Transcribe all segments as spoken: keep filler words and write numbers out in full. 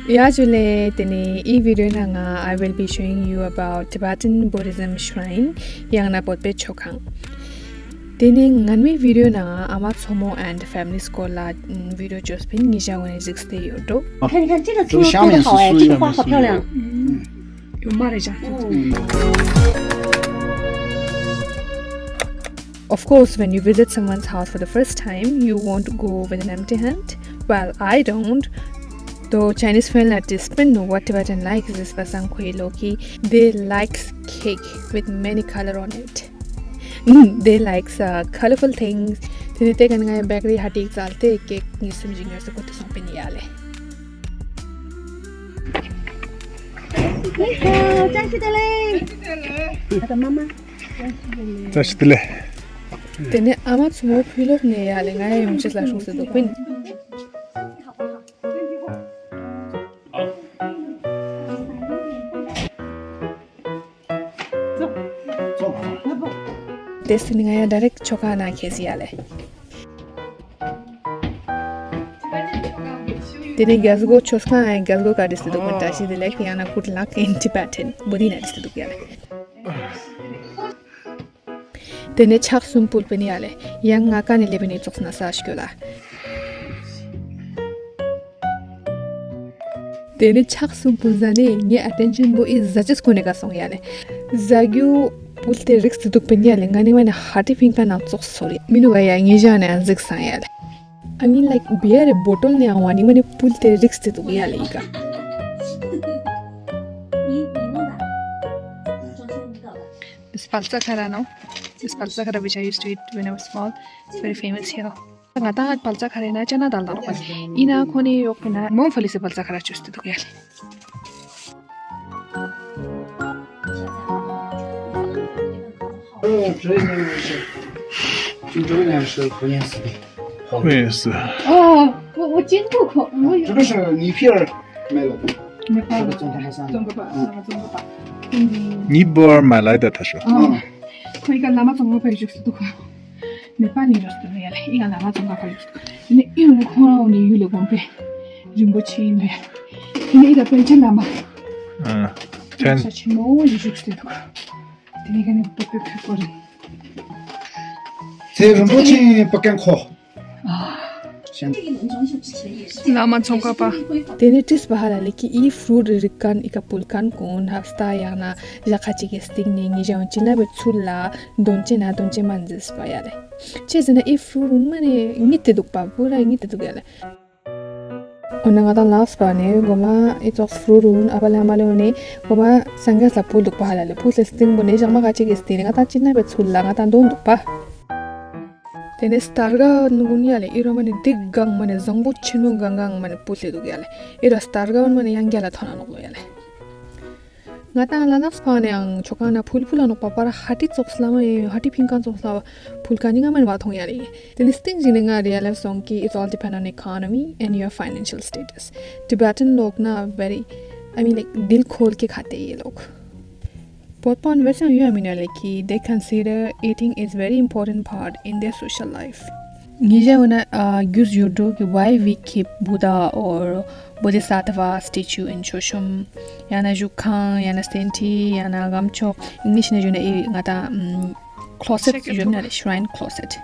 ཡ་ཇུ་ལེ། དེ་ནས་ཨི་བི་ཌི་ཡོ་ནང་ང་I will be showing you about Tibetan Buddhism shrine. ཡང་ན་བོད་པའི་མཆོད་ཁང་། དེ་ནས་སྔོན་མའི་བི་ཌི་ཡོ་ནང་ང་ཨ་མ་མཚོ་མོ་and family སྐོར་ལ་བི་ཌི་ཡོ་བཅོས་པིན་ཉི་ཞའོ་ནས་གཟིགས་ཏེ་ཡོད་འགྲོ། 看，你看这个猪肉做得好哎，这个花好漂亮。 有吗？ Of course, when you visit someone's house for the first time, you won't go with an empty hand. Well, I don't. Though Chinese friend at this point know what Tibetan likes is pasang khui loki. They likes cake with many color on it. Mm, they likes uh, colorful things. Tene te kan ngai bakery hati exalte cake ni sum jing so ko song pin yale. 你好，再次的嘞。他的妈妈。 བཀྲ་ཤིས་བདེ་ལེགས། དེ་ནས་ཨ་མ་མཚོ་མོ་ཕུལ་ལོག་ནས་ཡ་ལས་ང་ཡ་ཡོང་ཅེས་ལ་ཤོག་ཟེར་འདུག་པིན། དེ་སྲིད་ནས་ང་ཡ་direct མཆོད་ཁང་ནང་ཁེལ་ཟིན་ཡ་ལས། དེ་ནས་རྒྱལ་སྒོ་ཆོས་ཁང་ཡང་རྒྱལ་སྒོ་ག་རེ་ཟེར་འདུག་པིན། བཀྲ་ཤིས་བདེ་ལེགས། ཡང་ན་good luck in Tibetan བོ་དི་ན་རེ་ཟེར་འདུག་ཡ་ལས། དེ་ནས་ཕྱག་གསུམ་ཕུལ་པིན་ཡ་ལས། ཡང་ང་ཀ་ནས་ལེ་པིན་ནས་ཙོགས་ན་ས་ཤི་ཀྱོ་ལ། དེ་ནས་ཕྱག་གསུམ་ཕུལ་ཟ་ནས་ངའི་attention བོ་ཨི་ཟ་ཅེས་ཀོ་ནས་ག་སོང་ཡ་ལས། ཟ་རྒྱུ་ཕུལ་ཏེ་རིགས་ཙི་འདུག་པིན་ཡ་ལས། ང་ནི་མ་ནས་ཧ་ཏི་ཕིང་ཀ་ནང་ཙོགས་སོ་རེད། མི་ནུ་ག་ཡ་ངེ་ཞ་ནས་གཟིགས་སང་ཡ་ལས། I mean, like, beer bottle ནས་ཨང་བ་ནི་མ་ནས་ཕུལ་ཏེ་རིགས་ཙི་འདུག་ཡ་ལས་ཨི་ཀ། This palsa khara, no? This palsa khara which I used to eat when I was small. It's very famous here. ང་ད་པལ་ཙ་ཁ་རེ་ན་ཅ་ན་དང་ལ་རོགས་པ་ཡིན་ན་ཁོ་ནི་ཡོག་པ་ན་མོང་ཕ་ལི་སི་པལ་ཙ་ཁ་ར་ཅུས་ཏེ་འདུག་ཡ་ལེ། 这个是，这个是不认识的。 不认识。 哦，我我经过过，我有。 这个是你皮尔买了的。 नेपाल 这个中国山。 中国吧，嗯。 中国吧。 ཉི་བར་མ་ལ་ད་ད་ཤོ། 哦。 ཁོ་ཡི་ག་ལ་མ་ཙོང་ཁ་ཕ་ཡུག་སུ་འདུག་ག། ནེ་པ་ལི་རོ་སྟོན་ཡ་ལེ། ཡི་ག་ལ་མ་ཙོང་ཁ་ཕ་ཡུག་སུ་འདུག། ནི་ཨི་ཡོང་ཁོ་རང་ནི་ཡུལ་ལས་དགོན་པའི་རིན་པོ་ཆེ་ཡིན་ལེ། ནི་ཡི་ག་པཎ་ཆེན་བླ་མ། ཨ། ཕན། ཤ་ཆེན་མོ་ཡི་བཞུགས་སྟེ་འདུག། དེ་ནི་ག་ནི་པོ་པོ་ཕེ་ཀོ་རེད། དེ་རིན་པོ་ཆེ་པ་ཀན་ཁོ། བླ་མ་ཙོང་ཁ་པ། དེ་ནས་ཏྲིས་པ་ཧ་ལ་ལེ་ཀི་ཨི་ཕྲུ་ཊི་རིགས་ཀན་ཨི་ཀ་ཕུལ་ཁན་གུན་ཧབ་སྟ་ཡང་ན་ཞག་ཁ་ཅིག་གི་སྟིང་ནས་ཉི་ཞའོན་ཅི་ན་བའི་ཚུལ་ལ་དོན་ཅེ་ན་དོན་ཅེ་མ་འཛིས་པ་ཡ་ལེ། ཅི་ཟེར་ན་ཨི་ཕྲུ་ཊི་མ་ནས་ཉིད་དེ་འདུག་པ། བུ་ར་ཉིད་དེ་འདུག་ཡ་ལེ། འོ་ན་ང་དང་ལགས་པ་ནས་གོ་མ་ཨི་ཙོགས་ཕྲུ་ཊི་ཨ་བ་ལ་མ་ལེ་འོ་ནས་གོ་མ་སངས་རྒྱས་ལ་ཕུལ་འདུག་པ་ཧ་ལ་ལེ། ཕུལ་སྟེ་སྟིང་བུ་ནས་ཞག་མ་ཁ་ཅིག་གི་སྟིང་ནས་ང་དང་ཅི་ན་བའི་ཚུལ་ལ་ང་དང་དོན་འདུག་པ། དེ་ནས་སྟར་ག་ནུ་གུན་ཡ་ལེ། ཨི་རོ་མ་ནི་དིག་གང་མ་ནི་བཟང་པོ་ཆེན་མོ་གང་གང་མ་ནི་ཕུལ་ཏེ་འདུག་ཡ་ལེ། ཨི་རོ་སྟར་ག་མ་ནི་ཡང་རྒྱ་ལ་ཐོན་ན་ནོག་ལོ་ཡ་ལེ། ང་དང་ལ་ནགས་སྤང་ནས་ཡང་ཆོ་ག་ན་ཕུལ་ཕུལ་ལ་ནོག་པ་པར་ཧ་ཏི་ཙོགས་ལ་མ་ཡ་ཧ་ཏི་ཕིང་ཀང་ཙོགས་ལ་ཕུལ་ཀ་ནི་ང་མ་ནི་བ་ཐོང་ཡ་ལེ། དེ་ནི་སྟིང་ཞིག་ནི་ང་རེ་ཡ་ལེ་སོང་གི། It's all depend on economy and your financial status. Tibetan ལོག་ན་very, I mean, like, དིལ་ཁོལ་གི་ཁ་ཏེ་ཡེ་ལོག། བོད་པ་ནི་བས་ཡང་ཡོད་མིན་ཡ་ལེ་ཀི། They consider eating is very important part in their social life. ཉི་ཞའོ་ན་རྒྱུས་ཡོད་འགྲོ་གི། Why we keep Buddha or Bodhisattva statue in Choshom? ཡང་ན་བཞུགས་ཁང་ཡང་ན་སེན་ཊི་ཡང་ན་སྒམ་ཆོག་ཨིང་ལིཤ་ནས་ཞུ་ན་ཨི་ང་དང་closet ཞུ་ན་རེ་shrine closet.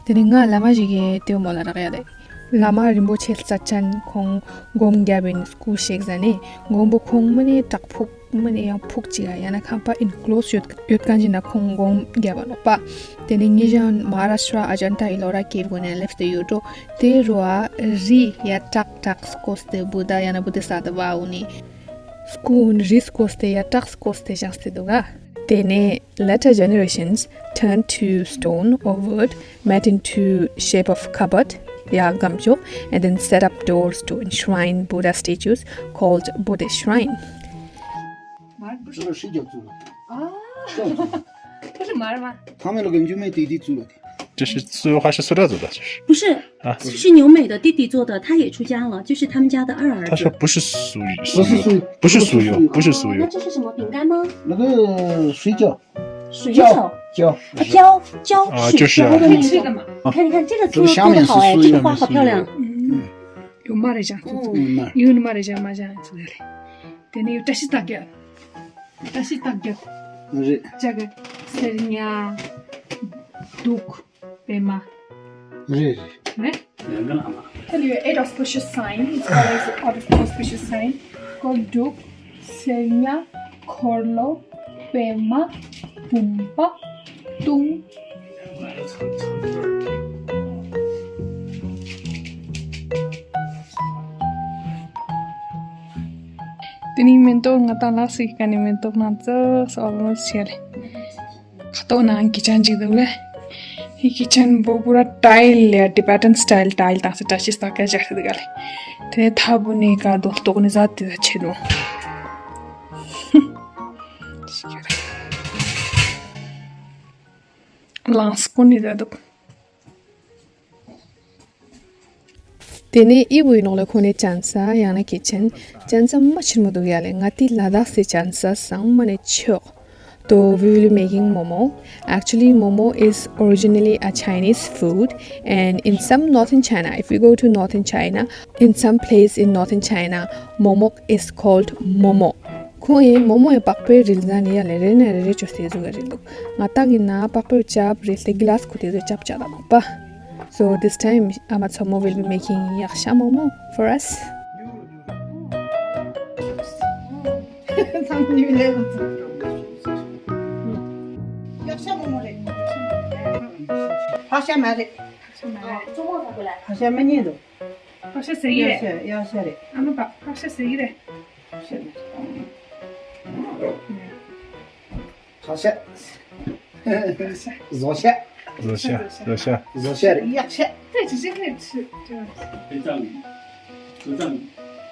དེ་ནི་ང་བླ་མ་ཞིག་གི་ལྟེ་བ་མོ་ལ་རག་ཡ་ལེ། བླ་མ་རིན་པོ་ཆེ་རྩ་ཅན་ཁོང་སྒོམ་རྒྱབ་པའི་སྐུ་གཤེགས་ཟ་ནས་མགོན་པོ་ཁོང་མ་ནས་བྲག་ཕུག་མ་ནས་ཡང་ཕུག་ཅིག་ཡང་ན་ཁང་པ་enclose ཡོད་ཡོད་ཁན་ཞིག་ན་ཁོང་སྒོམ་རྒྱབ་པ་ནོག་པ། དེ་ནས་ཉི་ཞའོ་ན་Maharashtra Ajanta Ellora cave གུན་ནས་ལེབས་ཏེ་ཡོད་འགྲོ། དེ་རུ་ཨ་རི་ཡ་བྲག་བྲག་སྐོར་ཏེ་བུདྡྷ་ཡང་ན་བོ་དྷི་སཏྭ་བ་འོ་ནི་སྐུ་འོ་ནི་རི་སྐོར་ཏེ་ཡ་བྲག་སྐོར་ཏེ་བཞེངས་ཏེ་འདུག་ག། དེ་ནས་later generations turned to stone or wood made into shape of cupboard, ཡ་སྒམ་ཆོག and then set up doors to enshrine Buddha statues called Bodhi shrine. 这个水饺做的，啊，这样做的。不是麻儿吗？他们那个牛肉得的做了的。这是做还是塑料做的？这是不是，啊，是牛美的弟弟做的，他也出家了，就是他们家的二儿子。他说不是酥油，不是酥油，不是酥油，不是酥油。哦，那这是什么饼干吗？那个水饺。水饺。饺，啊，饺，饺，啊，是就是啊。可以吃的嘛。你看，你看这个猪肉做的好哎，这个花好漂亮。嗯。ཡོད་མ་རེད་ཅང་ཚུགས་ཚུགས། ཡོད་མ་རེད་ཅང་མ་ཅང་ཚུགས་རེད། དེ་ནས་ཡོད་བཀྲ་ཤིས་རྟགས་བརྒྱད། བཀྲ་ཤིས་རྟགས་བརྒྱད། རེད། ཅག་གི་སེར་ཉ། གདུགས། པད་མ། རེད་རེད། རེད། Tell you eight auspicious sign. It's called as auspicious sign. Called གདུགས། སེར་ཉ། འཁོར་ལོ། པད་མ། བུམ་པ། དུང་། དེ་ནི་མེ་ཏོག་ང་དང་ལ་སི་ཀ་ནི་མེ་ཏོག་ན་ཙོ་སོ་ཨོལ་མོ་སི་ཤེར། ཁ་ཐོག་ནང་གི་ཅན་ཅིག་འདུག་ལེ། ཧི་གི་ཅན་བོ་པུ་ར་ཏའིལ་ལེ་ཊི་བེ་ཊན་སི་ཊའིལ་ཊའིལ་དང་སི་ཏྲ་ཤི་སྟག་ཀ་ཇག་སི་འདུག་ལེ། དེ་ཐ་བུ་ནི་ཀ་རྡོ་ལྟོག་ནི་ཟ་དེ་ཟ་ཆེ་ནོ། ལངས་ཀོ་ནི་ཟ་འདུག་དེ་ནས་ཨི་བུའི་ནོག་ལ་ཁོ་ནས་ཅན་ས་ཡང་ན་ཁི་ཆན་ཅན་ས་མ་ཆེན་མོ་འདུག་ཡ་ལེ། ང་ཏི་ལ་དྭགས་སི་ཅན་ས་སང་མ་ནས་ཆོག So we will be making momo. Actually, momo is originally a Chinese food, and in some northern China, if you go to northern China, in some place in northern China, momo is called momo. ཁོང་ཡིན་མོ་མོ་ཡི་པགས་པའི་རིལ་ཟ་ནི་ཡ་ལེ་རེ་ནས་རེ་རེ་ཅོ་སེ་ཟུག་ག་རིལ་འདུག་ང་ཏག་ཡིན་ན་པགས་པའི་ཅབ་རིལ་ཏེ་གི་ལ་སི་ཁུ་དེ་ཟུག་ཅབ་ཅ་ད་མོ་པ། So this time, Ama Chomo will be making yaksha momo for us. ཡག་ཤ་མོ་མོ་རེད། ཕག་ཤ་མ་རེད། ཕག་ཤ་མ་རེད། ཕག་ཤ་མ་རྙེད་འདུག་ཕག་ཤ་ཟེར་གྱི་རེད། ཡག་ཤ་རེད། ཨ་མ་པ་ཕག་ཤ་ཟེར་གྱི་རེད། ཕག་ཤ་མ་རེད། ཕག་ཤ། བཟོ་ཤ། བཟོ་ཤ། བཟོ་ཤ། བཟོ་ཤ་རེད། ཡག་ཤ། དེ་ཅི་ཞིག་རེད། དེ་ཙང་། དེ་ཙང་།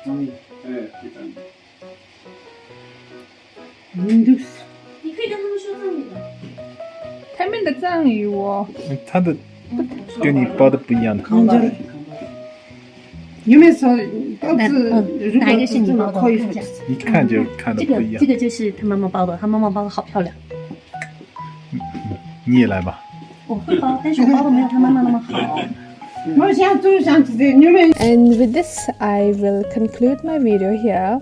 ཙང་། ཨེ། དེ་ཙང་། 你可以跟他们说藏语的。他们的藏语我，他的跟你包的不一样的。你们说，到底如果是这么可以说，一看就看的不一样。这个就是他妈妈包的，他妈妈包的好漂亮。你也来吧。我会包，但是我包的没有他妈妈那么好。我想就想这些，你们。And with this, I will conclude my video here.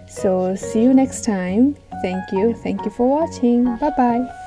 So see you next time. Thank you. Thank you for watching. Bye bye.